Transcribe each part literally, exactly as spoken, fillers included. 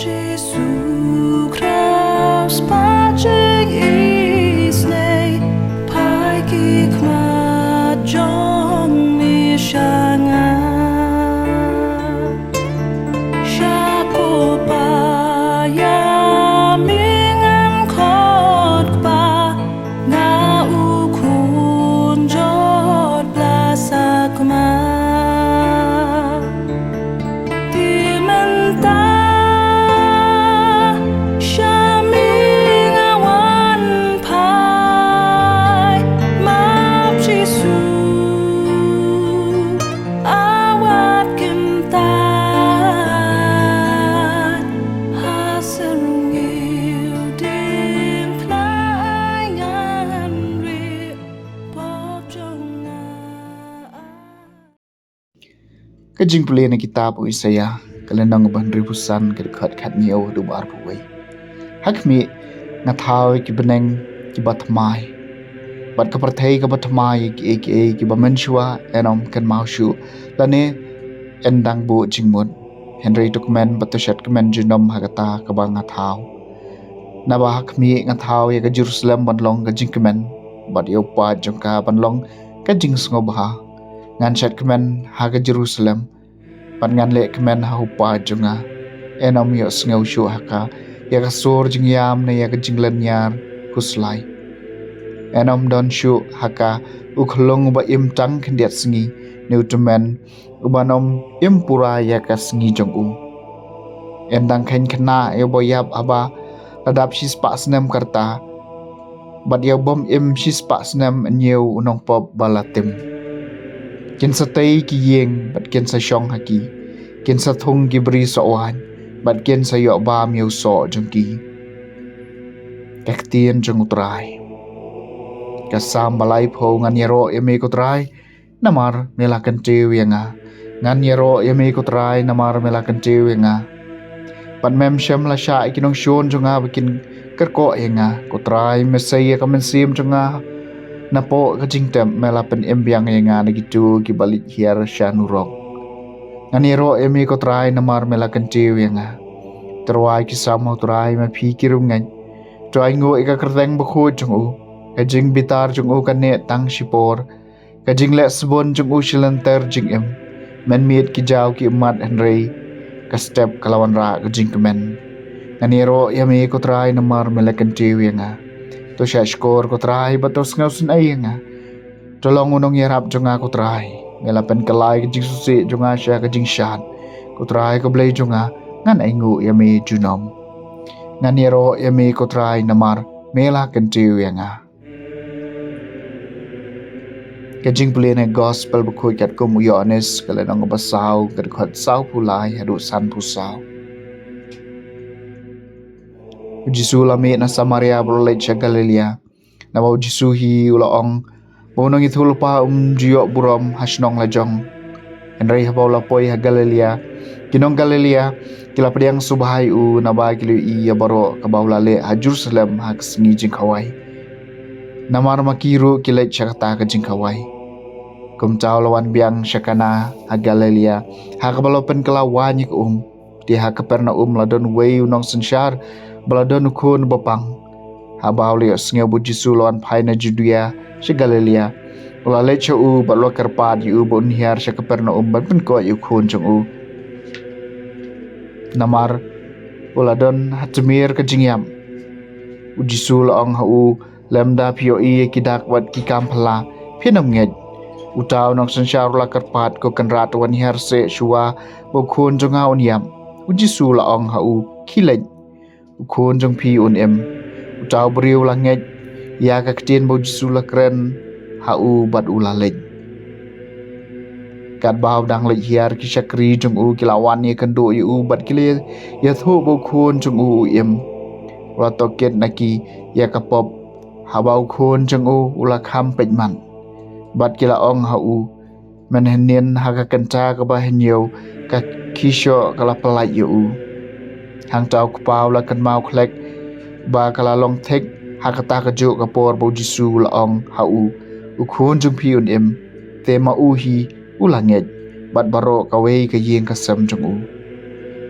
Jisu Khrist, pajing isnei, pai ki khmat jong ni shanga. Shapo pa ya mingan kot pa, nga u khun jot blasakma. Ti mynta sha mi nga wan phai, map Jisu awat kyntait. Ha syrngiew dieng pynai ngan ri pop jong nga. Ka jingpule na kitab u Isaiah, ka lynnong ba hynriewphew san, ka dkhot khathynñiew haduh ba arphew wei. Ha khmih nga thaw ïa ki bneng kiba thymmai, bad ka pyrthei kaba thymmai ïa kiei kiei kiba mynshuwa, yn ym kynmaw shuh, lane yn dang buh jingmut. Hynrei to kmen bad to shad kmen junom ha kata kaba nga thaw. Naba ha khmih nga thaw ïa ka Jerusalem ban long ka jingkmen, bad ïa u paid jong ka ban long ka jingsngewbha. Ngan shad kmen ha ka Jerusalem, bad ngan leh kmen ha u paid jong nga. Yn ym ïohsngew shuh ha ka ïa ka sur jingïam ne ïa ka jinglynñiar khuslai. Yn ym don shuh ha ka u khlung ba im tang khyndiat sngi, ne u tymmen uban ym im pura ïa ka sngi jong u. Yn dang kheiñ khynnah ïa uba ïap haba la dap shispah snem ka rta, bad ïa u bym im shispah snem hynñiew u nongpop ba la tim. Kin sa tei ki ïing bad kin sa shong ha ki, kin sa thung ki bri soh waiñ bad kin sa ïoh bam ïa u soh jong ki. Ka ktien jong u Trai. Ka Salm ba laiphew. Ngan ïaroh ïa me ko Trai, namar me la kyntiew ïa nga. Ngan ïaroh ïa me ko Trai, namar me la kyntiew ïa nga. Bad mem shym la shah ïa ki nongshun jong nga ba kin kyrkhu ïa nga. Ko Trai, me sei ïa ka mynsiem jong nga. Napoh ka jingtep me la pynim biang ïa nga na kito kiba leit hiar sha nurok. Ngan ïaroh ïa me ko Trai, namar me la kyntiew ïa nga. Tyrwa ki salm ha u Trai, ma phi ki riewngeit. To ainguh ïa ka kyrteng bakhuid jong u. Ka jingbitar jong u kan neh tang shipor. Ka jingleh sbun jong u shi lynter jingim. Mynmiet ki jaw ki ummat, hynrei ka step ka la wanrah ka jingkmen. Ngan ïaroh ïa me ko Trai, namar me la kyntiew ïa nga. To shahshkor ko Trai, bad to sngewsynei ïa nga. To long u nongïarap jong nga ko Trai. Me la pynkylla ïa ka jingsngewsih jong nga sha ka jingshad. Ko Trai ko Blei jong nga, ngan ainguh ïa me junom. Ngan ïaroh ïa me ko Trai, namar me la kyntiew ïa nga. Ka jingpule na ka Gospel bakhuid katkum u Ïoannis, ka lynnong ba saw, ka dkhot sawphew lai haduh sanphew saw. U Jisu u la mih na Samaria bad u la leit sha Galilea. Naba u Jisu hi u la ong ba u nongïathuhlypa um ju ïoh burom ha shnong lajong. Hynrei haba u la poi ha Galilea, ki nong Galilea ki la pdiang sngewbha ïa u, naba ki la ïohi ïa baroh kaba u la leh ha Jerusalem ha ka sngi jingkhawai. Namar ma ki ruh ki leit sha kata ka jingkhawai. Kumta u la wan biang sha Kana ha Galilea, ha kaba la pynkylla waiñ ïa ka um. Te ha Kapernaum la don uwei u nongsynshar ba la don u khun ba pang. Haba u la ïohsngew ba u Jisu u la wan phai na Judia sha Galilea, u la leit sha u bad u la kyrpad ïa u ba un hiar sha Kapernaum ban pynkoit ïa u khun jong u. Namar u la don ha tmier ka jingïap. U Jisu u la ong ha u, lymda phi ïohi ïa ki dak bad ki kam phylla, phin ym ngeit. Uta u nongsynshar u la kyrpad, ko Kynrad, wan hiar seh shuwa ba u khun jong nga un ïap. U Jisu u la ong ha u, khie leit, u khun jong phi un im. Uta u briew u la ngeit ïa ka ktien ba u Jisu u la kren ha u bad u la leit. Katba u dang leit hiar, ki shakri jong u ki la wan ïakynduh ïa u bad ki la ïathuh ba u khun jong u u im. U la tohkit na ki ïa ka pop haba u khun jong u u la kham peit mat. Bad ki la ong ha u, men hynnin ha ka kynta kaba hynñiew ka khishoh ka la pyllait ïa u. Hangta u kpa u la kynmaw khlek ba ka la long thik ha kata kajuh ka por ba u Jisu u la ong ha u, u khun jong phi un im. Te ma u hi u la ngeit, bad baroh kawei ka ïing ka sem jong u.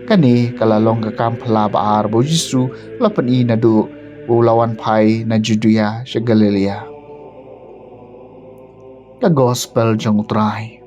Kane ka la long ka kam phylla ba ar ba u Jisu u la pyni naduh ba u la wan phai na Judia sha Galilaia. Ka Gospel jong u Trai.